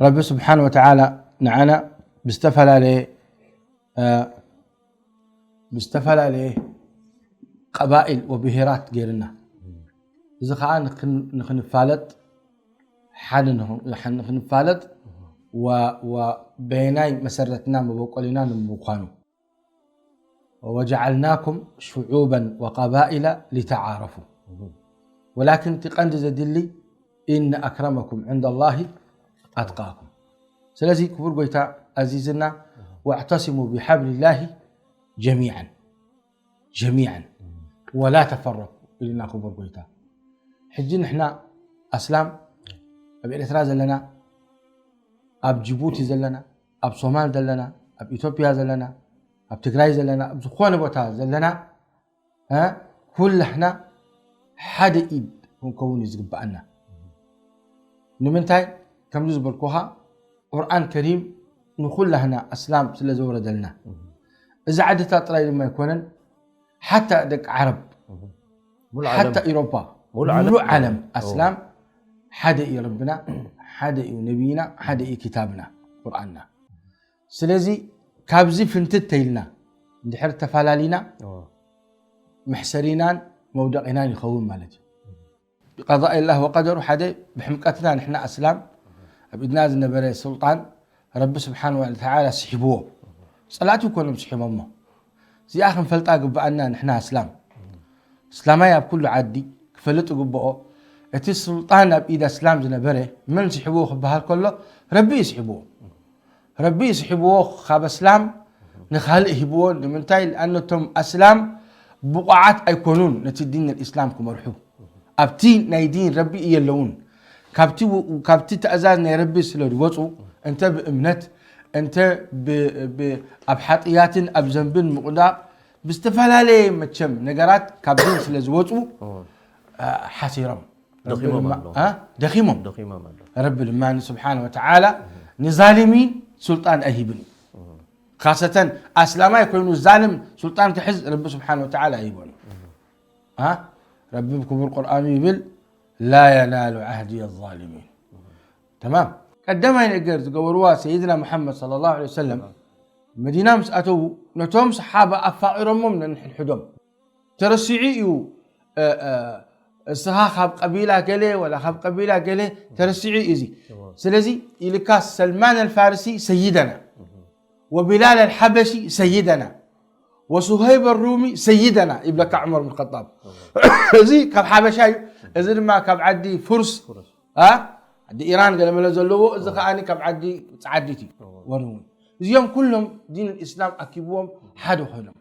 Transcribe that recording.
ረቢ ስብሓን ወተዓላ ንዓና ብዝተፈላለየ ብዝተፈላለየ ቀባኢል ወብሄራት ገይርና። እዚ ከዓ ንክን- ንክንፋለጥ ሓደ ንክን- ንክንፋለጥ ወ- ወ- በየናይ መሰረትና መበቆሊና ንምዃኑ وجعلناكم شعوبا وقبائل لتعارفوا ولكن እቲ ቀንዲ ዘድሊ إن أكرمكم عند الله أتقاكم ስለዚ ክቡር ጎይታ ኣዚዝና واعتصموا بحبل الله جميعا جميعا ولا تفرقوا ኢልና ክቡር ጎይታ ሕጂ ንሕና ኣስላም ኣብ ኤርትራ ዘለና ኣብ ጅቡቲ ዘለና ኣብ ሶማል ዘለና ኣብ ኢትዮጵያ ዘለና ኣብ ትግራይ ዘለና ኣብ ዝኾነ ቦታ ዘለና ኩላህና ሓደ ኢድ ክንከውን እዩ ዝግብኣና ንምንታይ ከምዚ ዝበልኩኻ ቁርኣን ከሪም ንኩላህና ኣስላም ስለ ዘወረደልና እዚ ዓድታት ጥራይ ድማ ኣይኮነን ሓታ ደቂ ዓረብ ሓታ ኢሮፓ ሙሉ ዓለም ኣስላም ሓደ እዩ ረብና ሓደ እዩ ነቢይና ሓደ እዩ ክታብና ቁርኣንና ስለዚ ካብዚ ፍንትት ተይልና እንድሕር ተፈላለና መሕሰሪናን መውደቂናን ይኸውን ማለት እዩ ብቀضاء الله وقدره ሓደ ብሕምቀትና ንሕና ኣስላም ኣብ ኢድና ዝነበረ ሱልጣን ረቢ ስብሓን ወተዓላ ስሒብዎ ጸላእቲ ይኮኖም ስሒቦሞ እዚኣ ክንፈልጣ ግብኣና ንሕና ኣስላም እስላማይ ኣብ ኩሉ ዓዲ ክፈልጥ ይግብኦ እቲ ሱልጣን ኣብ ኢድ ኣስላም ዝነበረ መን ስሒብዎ ክበሃል ከሎ ረቢ እዩ ስሒብዎ ረቢ ስሒብዎ ካብ ኣስላም ንኻልእ ሂብዎ ንምንታይ ለኣነ እቶም ኣስላም ብቑዓት ኣይኮኑን ነቲ ዲን ኣልእስላም ክመርሑ ኣብቲ ናይ ዲን ረቢ የለውን ካብቲ ትእዛዝ ናይ ረቢ ስለ ዝወፁ እንተ ብእምነት እንተ ኣብ ሓጥያትን ኣብ ዘንብን ምቑዳቕ ብዝተፈላለየ መቸም ነገራት ካብ ዲን ስለ ዝወፁ ሓሲሮም ደኺሞም ደኺሞም ደኺሞም ኣለዉ። ረቢ ድማ ስብሓን ወተዓላ ንዛሊሚን ሱልጣን ኣይሂብን እዩ። ካሰተን ኣስላማይ ኮይኑ ዛልም ሱልጣን ክሕዝ ረቢ ስብሓን ወተዓላ ኣይሂቦን እዩ። ረቢ ብክቡር ቁርኣኑ ይብል ላ የናሉ ዓህዲ ዛሊሚን። ተማም። ቀዳማይ ነገር ዝገበርዋ ሰይድና ሙሓመድ ሰለላሁ ዐለይሂ ወሰለም መዲና ምስ ኣተዉ ነቶም ሰሓባ ኣፋቒሮሞም ነንሕድሕዶም ተረሲዑ እዩ እስኻ ካብ ቀቢላ ገለ ወላ ካብ ቀቢላ ገለ ተረሲዑ እዩ እዚ ስለዚ ኢልካ ሰልማን ኣልፋርሲ ሰይደና ወቢላል ኣልሓበሺ ሰይደና ወሱሀይብ ኣሩሚ ሰይደና ይብለካ ዑመር ብን ኸጣብ እዚ ካብ ሓበሻ እዩ እዚ ድማ ካብ ዓዲ ፉርስ ዓዲ ኢራን ገለመለ ዘለዎ እዚ ከዓኒ ካብ ዓዲ ፃዓዲት እዩ ወንውን እዚኦም ኩሎም ዲን ልእስላም ኣኪብዎም ሓደ ኮይኖም